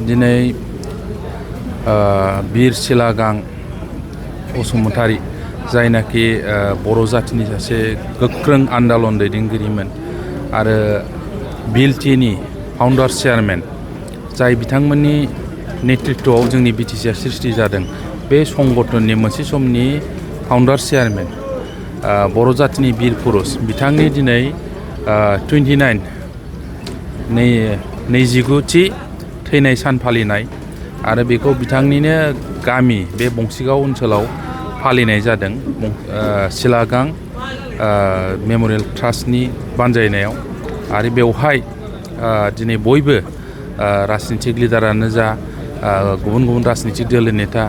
दिनै बिर सिलागां बसुमतारी जायनाखि बर' जाथिनि सासे गोख्रों आन्दालन दैदेनगिरिमोन आरो बिएलटिनि फाउन्डार चेयारमेन जाय बिथांमोननि नेतृत्वआव जोंनि बिटिसिआ सृष्टि जादों बे संगठननि मोनसे समनि फाउन्डार चेयारमेन बर' जातिनि बिर पुरुष बिथांनि दिनै 29थि थैनाय सान फालिनाय आरो बेखौ बिथांनिनो गामि बे बंसिगाव ओनसोलाव फालिनाय जादों सिलागां मेम'रियेल ट्रास्टनि बानजायनायाव आरो बेवहाय दिनै बयबो राजनितिक लिडारानो जा गुबुन गुबुन राजनितिक दोलो नेता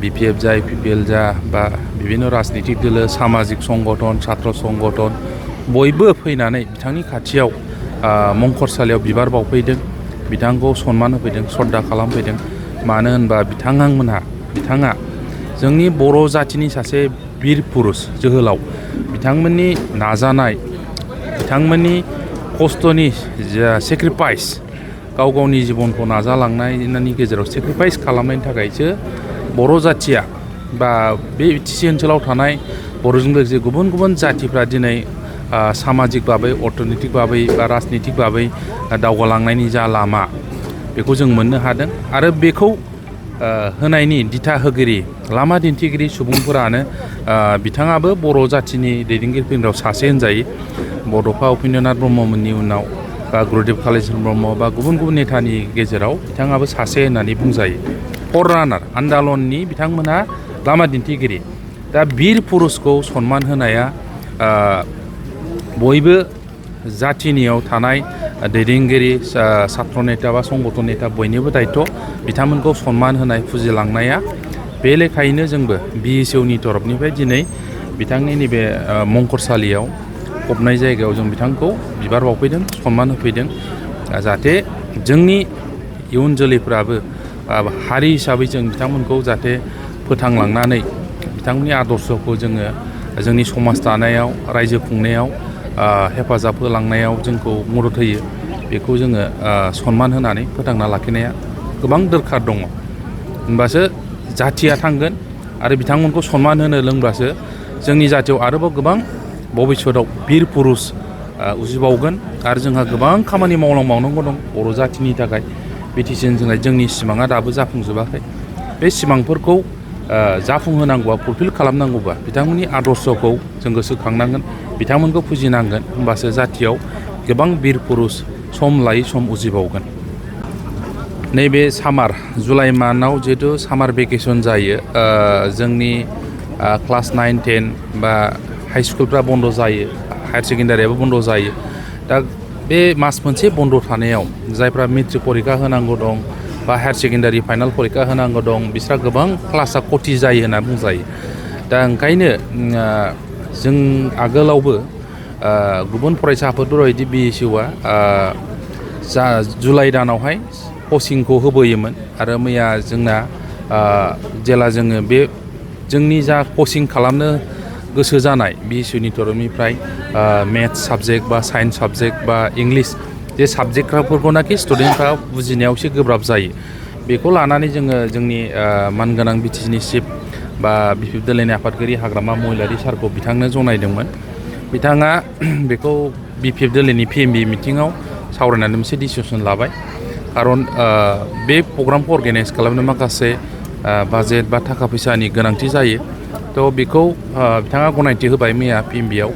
बिपिएफ जा इपिपिएल जा बा बिभिन्न राजनितिक दोलो सामाजिक संगठन छात्र संगठन बयबो फैनानै बिथांनि खाथियाव मंखरसालियाव बिबार बावफैदों बिथांखौ सनमान होफैदों श्रद्धा खालामफैदों मानो होनबा बिथाङा जोंनि बर' जातिनि सासे बिर पुरुष जोहोलाव बिथांमोननि नाजानाय बिथांमोननि खस्थ'नि सेक्रिफाइस गावनि जिबनखौ नाजालांनायनि गेजेराव सेक्रिफाइस खालामनायनि थाखायसो बर' जातिया बा बे बिटिसि ओनसोलाव थानाय बर'जों लोगोसे गुबुन गुबुन जातिफ्रा दिनै सामाजिक भाबै अर्थनैतिक भाबै बा राजनितिक भाबै दावगालांनायनि जा लामा बेखौ जों मोननो हादों आरो बेखौ होनायनि दिथा होगिरि लामा दिन्थिगिरि सुबुंफोरानो बिथाङाबो बर' जातिनि दैदेनगिरिफोरनि सासे होनजायो बड'फा उपेन्द्रनाथ ब्रह्ममोननि उनाव बा गुरुदेब कालिचरण ब्रह्म बा गुबुन गुबुन नेतानि गेजेराव बिथाङाबो सासे होननानै बुंजायो फररानार आन्दालननि बिथांमोनहा लामा दिन्थिगिरि दा बिर पुरुषखौ सनमान होनाया बयबो जातिनियाव थानाय दैदेनगिरि छात्र नेता बा संगठन नेता बयनिबो दायित्व बिथांमोनखौ सनमान होनाय फुजिलांनाया बे लेखायैनो जोंबो बिएसइउनि तरफनिफ्राय दिनै बिथांनि नैबे मंखरसालियाव फबनाय जायगायाव जों बिथांखौ बिबार बावफैदों सनमान होफैदों जाहाथे जोंनि इयुन जोलैफ्राबो हारि हिसाबै जों बिथांमोनखौ जाहाथे फोथांलांनानै बिथांमोननि आदर्शखौ जोङो जोंनि समाज दानायाव रायजो खुंनायाव हेफाजाब होलांनायाव जोंखौ मदद होयो बेखौ जोङो सनमान होनानै फोथांना लाखिनाया गोबां दरखार दङ होनबासो जाथिया थांगोन आरो बिथांमोनखौ सनमान होनो लोंब्लासो जोंनि जाथियाव आरोबाव गोबां भबिष्यतआव बिर पुरुष उजिबावगोन आरो जोंहा गोबां खामानि मावनांगौ दं बर' जातिनि थाखाय बिटिसि ओनसोलनि जोंनि सिमाङा दाबो जाफुंजोबाखै बे सिमांफोरखौ जाफुंहोनांगौबा फुलफिल खालामनांगौबा बिथांमोननि आदर्शखौ जों गोसोखांनांगोन बिथांमोनखौ फुजिनांगोन होमबासो जातियाव गोबां बिर पुरुष सम लायै सम उजिबावगोन नैबे सामार जुलाइ मान्थआव जिहेतु सामार भेकेसन जायो जोंनि क्लास 9, 10 बा हाई स्कुलफ्रा बन्द जायो हायार सेकेन्डारियाबो बन्द जायो दा बे मास मोनसे बन्द थानायाव जायफ्रा मेट्रिक परिखा होनांगौ दं बा हायार सेकेन्डारि फाइनाल परिखा होनांगौ दं बिस्रा गोबां क्लासा खथि जायो होनना बुंजायो दा ओंखायनो जों आगोलावबो गुबुन फरायसाफोरबो बायदि बिएसइउआ जुलाइ दानावहाय कचिंखौ होबोयोमोन आरो मैया जोंना जेला जोङो बे जोंनि जा कचिं खालामनो गोसो जानाय बिएसइउनि तरफनिफ्राय मेथ्स साबजेक्ट बा साइन्स साबजेक्ट बा इंलिश जे साबजेक्टफोरखौनाखि स्टुडेन्टफ्रा बुजिनायाव एसे गोब्राब जायो बेखौ लानानै जोङो जोंनि मानगोनां बिटिसिनि चिफ बा बिपिएफ दोलोनि आफादगिरि हाग्रामा महिलारि सारखौ बिथांनो जनायदोंमोन बिथाङा बेखौ बिपिएफ दोलोनि पिएमबि मिटिङाव सावरायनानै मोनसे डिसिसन लाबाय खारन बे प्रग्रामखौ अर्गानाइज खालामनो माखासे बाजेट बा थाखा फैसानि गोनांथि जायो थ' बेखौ बिथाङा गनायथि होबाय मैया पिएमबिआव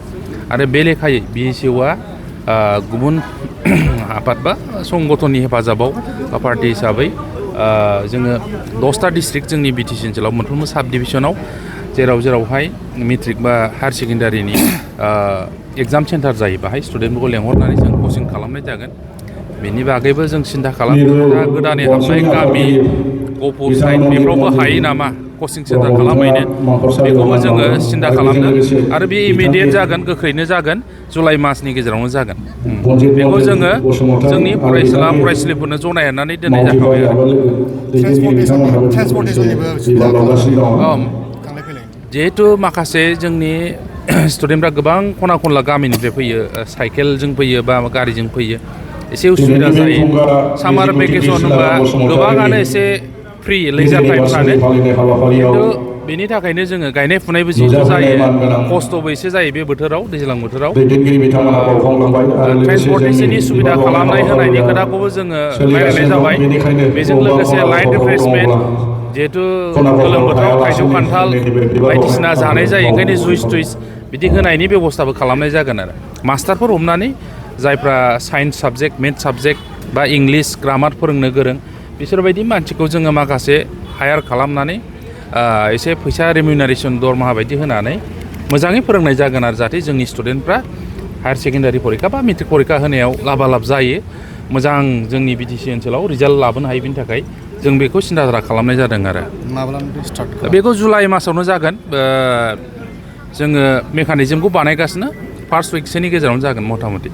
आरो बे लेखायै बिएसइउआ गुबुन आफाद बा संगठननि हेफाजाबाव बा पार्टि हिसाबै जोङो 10टा डिस्ट्रिक्ट जोंनि बिटिसि ओनसोलाव मोनफ्रोमबो साब डिभिजनाव जेरावहाय मेट्रिक बा हायार सेकेन्डारिनि एग्जाम सेन्टार जायो बाहाय स्टुडेन्टफोरखौ लेंहरनानै जों कचिं खालामनाय जागोन बेनि बागैबो जों सिन्था खालामदों दा गोदानै हाबनाय गामि गहपुर साइड बेफोरावबो हायो नामा कचिं सेन्टार खालामहैनो बेखौबो जोङो सिन्था खालामदों आरो बे इमिडियेट जागोन गोख्रैनो जागोन जुलाइ मासनि गेजेरावनो जागोन बेखौ जोङो जोंनि फरायसुला फरायसुलिफोरनो जनायनानै दोननाय जाखाबाय आरो जिहेथु माखासे जोंनि स्टुडेन्टफ्रा गोबां खना खनला गामिनिफ्राय फैयो साइकेलजों फैयो बा गारिजों फैयो एसे उसुबिदा जायो सामार भेकेसन होनबा गोबाङानो एसे फ्रि लेजार टाइम सानो खिन्थु बेनि थाखायनो जोङो गायनाय फुनायबो जिहेतु जायो खस्थ'बो एसे जायो बे बोथोराव दैज्लां बोथोराव ट्रेन्सपर्टेसननि सुबिदा खालामनाय होनायनि खोथाखौबो जोङो रायज्लायनाय जाबाय बेजों लोगोसे लाइट रिफ्रेशमेन्ट जिहेतु गोलोम बोथोराव थाइजौ खान्थाल बायदिसिना जानाय जायो ओंखायनो जुइस थुइस बिदि होनायनि बेबस्थाबो खालामनाय जागोन आरो मास्टारफोर हमनानै जायफ्रा साइन्स साबजेक्ट मेथ्स साबजेक्ट बा इंलिस ग्रामार फोरोंनो गोरों बिसोरबायदि मानसिखौ जोङो माखासे हायार खालामनानै एसे फैसा रेमिउनारेसन दरमाहा बायदि होनानै मोजाङै फोरोंनाय जागोन आरो जाहाथे जोंनि स्टुडेन्टफ्रा हायार सेकेन्डारि परिखा बा मेट्रिक परिखा होनायाव लाभालाब जायो मोजां जोंनि बिटिसि ओनसोलाव रिजाल्ट लाबोनो हायो बेनि थाखाय जों बेखौ सिन्था खालामनाय जादों आरो माब्लानिफ्राय स्टार्ट बेखौ जुलाइ मासावनो जागोन जोङो मेकानिजमखौ बानायगासिनो फार्स्ट उइकसोनि गेजेरावनो जागोन मथा मथि